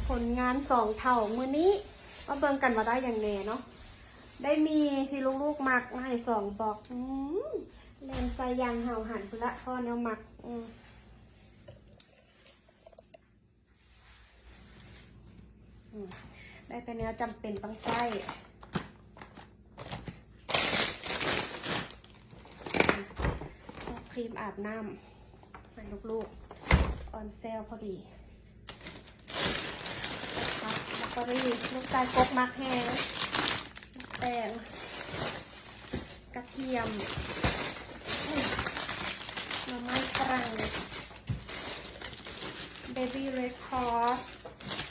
ຜົນງານສອງເຖົ້າມື້ນີ້ ມາເບິ່ງກັນວ່າໄດ້ຫຍັງແດ່ເນາະ. ໄດ້ໝີ່ທີ່ລູກໆມັກມາໃຫ້ສອງບລັອກ. ອືມ ແລ່ນໃສ່ຢ່າງຫ້າວຫັນພຸ້ນລະ ພໍ້ແນວມັກ. ອືມ ອືມ ໄດ້ແຕ່ແນວຈຳເປັນຕ້ອງໃຊ້. ອືມ ຊອກຄຣີມອາບນ້ຳໃຫ້ລູກໆ ອ່ອນແຊວພໍດີ. ບັກເບີຣີ ລູກຊາຍກົກມັກແຮງ. ແປ້ງ ກະທຽມ ໜໍ່ໄມ້ຝຣັ່ງ ເບບີ້ເຣດຄຣອສ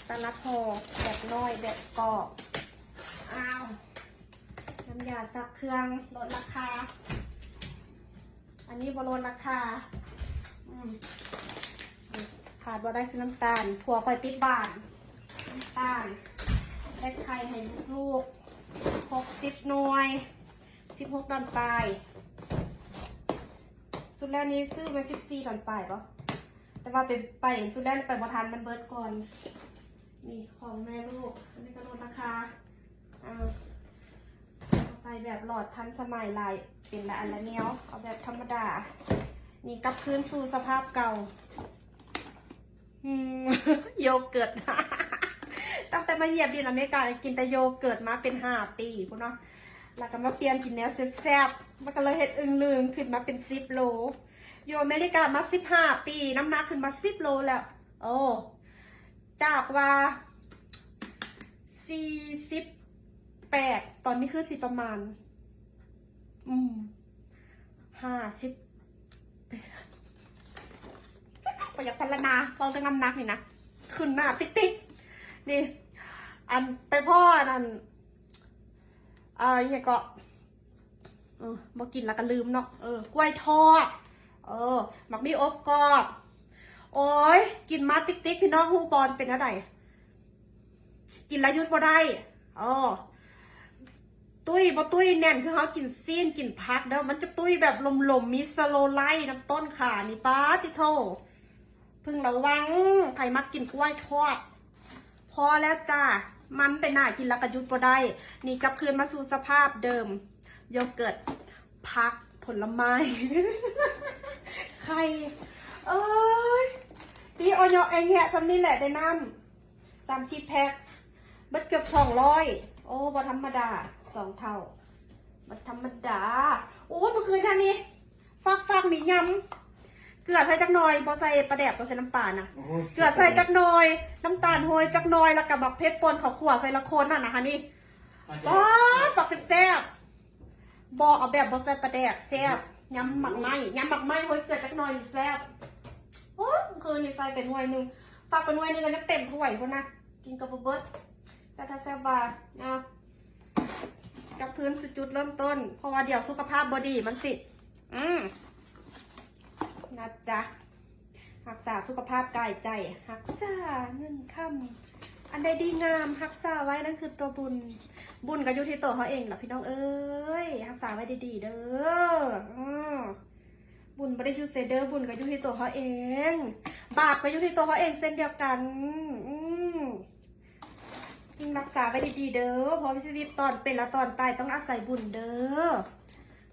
ສະລັດຫໍ່ແບບນ້ອຍແບບກອບ. ອ້າວ ນ້ຳຢາຊັກເຄື່ອງ ລົດລາຄາ. ອັນນີ້ບໍ່ລົດລາຄາ. ອືມ ຂາດບໍ່ໄດ້ຄືນ້ຳຕານ. ຜົວຂ້ອຍຕິດບ້ານ ນ້ຳຕານ. ເຮັດໄຂ່ໃຫ້ລູກໆ ຫົກສິບໜ່ວຍ ສິບຫົກດອນປາຍ. ສຸດແລ້ວນີ້ຊື້ມາສິບສີ່ດອນປາຍບໍ? ແຕ່ວ່າໄປ ໄປສຸດແລ້ວໄປບໍ່ທັນ ມັນເບິດກ່ອນ. ນີ້ຂອງແມ່ລູກ ອັນນີ້ກໍລົດລາຄາ. ອ່າ ໃສ່ແບບຫຼອດທັນສະໄໝຫຼາຍ ເປັນລະອັນລະແນວ. ເອົາແບບທຳມະດາ ນີ້ກັບຄືນສູ່ສະພາບເກົ່າ. ອືມ ໂຢເກີດ ຕັ້ງແຕ່ມາຢຽບດິນອາເມລິກາ ກໍກິນແຕ່ໂຢເກີດມາເປັນຫ້າປີພຸ້ນເນາະ. ແລ້ວກໍມາປ່ຽນກິນແນວແຊບໆ ມັນກໍເລີຍເຮັດອຶ່ງລຶ່ງຂຶ້ນມາເປັນສິບໂລ. ຢູ່ອາເມລິກາມາສິບຫ້າປີ ນ້ຳໜັກຂຶ້ນມາສິບໂລແລ້ວ. ໂອ້ ຈາກວ່າສີ່ສິບແປດ ຕອນນີ້ຄືຊິປະມານ ອືມ ຫ້າສິບ ບໍ່ຢາກພັນລະນາ ເວົ້າເລື່ອງນ້ຳໜັກນີ້ນະ ຂຶ້ນໜ້າຕິກໆ. ນີ້ ອັນໄປພໍ້ອັນນັ້ນ ເອີ ອີ່ຫຍັງເກາະ ເອີ ບໍ່ກິນແລ້ວກໍລືມເນາະ. ເອີ ກ້ວຍທອດ ເອີ ໝາກມີອົບກອບ. ໂອ້ຍ ກິນມາຕິກໆ ພີ່ນ້ອງຮູ້ບໍ່ ເປັນແນວໃດ? ກິນແລ້ວຢຸດບໍ່ໄດ້. ເອີ ຕຸ້ຍບໍ່ຕຸ້ຍແໜ້ນຄືເຮົາກິນຊີ້ນກິນຜັກເດີ ມັນຈະຕຸ້ຍແບບຫຼົມໆ ມີສະໂລໄລນຳຕົ້ນຂານີ້ ປາຕິໂທ. ເພິ່ງລະວັງ ໃຜມັກກິນກ້ວຍທອດ. ພໍແລ້ວຈ້າ ມັນໄປໜ້າ ກິນແລ້ວກໍຢຸດບໍ່ໄດ້. ນີ້ກັບຄືນມາສູ່ສະພາບເດີມ ໂຢເກີດ ຜັກ ຜົນລະໄມ້ ໄຂ່. ເອີຍ ຕີອອຍອແອງແຮະຊ່ຳນີ້ແຫຼະ ໄດ້ນ້ຳສາມສີ່ແພັກ ເບິດເກືອບສອງຮ້ອຍ. ໂອ້ ບໍ່ທຳມະດາ ສອງເຖົ້າ ບໍ່ທຳມະດາ. ໂອ້ຍ ມື້ຄືນນັ້ນນີ້ ຝາກໆ ມີຍຳ ເກືອໃສ່ຈັກໜ່ອຍ ບໍ່ໃສ່ປາແດກ ບໍ່ໃສ່ນ້ຳປານະ. ໂອ້ຍ ເກືອໃສ່ຈັກໜ່ອຍ ນ້ຳຕານໂຮຍຈັກໜ່ອຍ ແລ້ວກໍບັກເຜັດປົ່ນ ເຂົ້າຂົ້ວໃສ່ລະຄົນຫັ້ນນະ ຫັ້ນນີ້. ປາແດກ ປາດ ປາກແຊບໆ. ບໍ່ ເອົາແບບບໍ່ໃສ່ປາແດກແຊບ. ຍຳໝາກໄມ້ ຍຳໝາກໄມ້ໂຮຍເກືອຈັກໜ່ອຍນີ້ແຊບ. ໂອ້ຍ ຄືນນີ້ໃສ່ໄປໜ່ວຍໜຶ່ງ ຝາກໄປໜ່ວຍໜຶ່ງກໍຍັງເຕັມຖ້ວຍພຸ້ນນະ ກິນກໍບໍ່ເບິດ. ແຊບແທ້ແຊບວ່າ ເອົາ ກັບຄືນສູ່ຈຸດເລີ່ມຕົ້ນ ເພາະວ່າດຽວສຸຂະພາບບໍ່ດີມັນຊິ ອືມ ນະຈ໊ະ. ຮັກສາສຸຂະພາບກາຍໃຈ ຮັກສາເງິນຄຳ ອັນໃດດີງາມຮັກສາໄວ້ ນັ້ນຄືຕົວບຸນ. ບຸນກໍຢູ່ທີ່ຕົວເຮົາເອງລະ ພີ່ນ້ອງເອີຍ ຮັກສາໄວ້ດີໆ ເດີ. ອື ບຸນບໍ່ໄດ້ຢູ່ໃສເດີ ບຸນກໍຢູ່ທີ່ຕົວເຮົາເອງ ບາບກໍຢູ່ທີ່ຕົວເຮົາເອງເຊັ່ນດຽວກັນ. ອື ຍິ່ງຮັກສາໄວ້ດີໆ ເດີ ເພາະວ່າຊີວິດຕອນເປັນ ແລະ ຕອນຕາຍຕ້ອງອາໄສບຸນເດີ.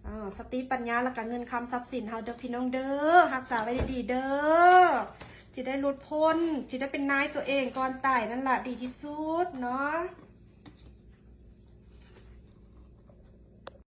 ເອີ ສະຕິປັນຍາ ແລ້ວກະເງິນຄຳຊັບສິນເຮົາເດີພີ່ນ້ອງເດີ ຮັກສາໄວ້ດີໆ ເດີ ຊິໄດ້ຫຼຸດພົ້ນ ຊິໄດ້ເປັນນາຍຕົວເອງກ່ອນຕາຍນັ້ນລະດີທີ່ສຸດເນາະ.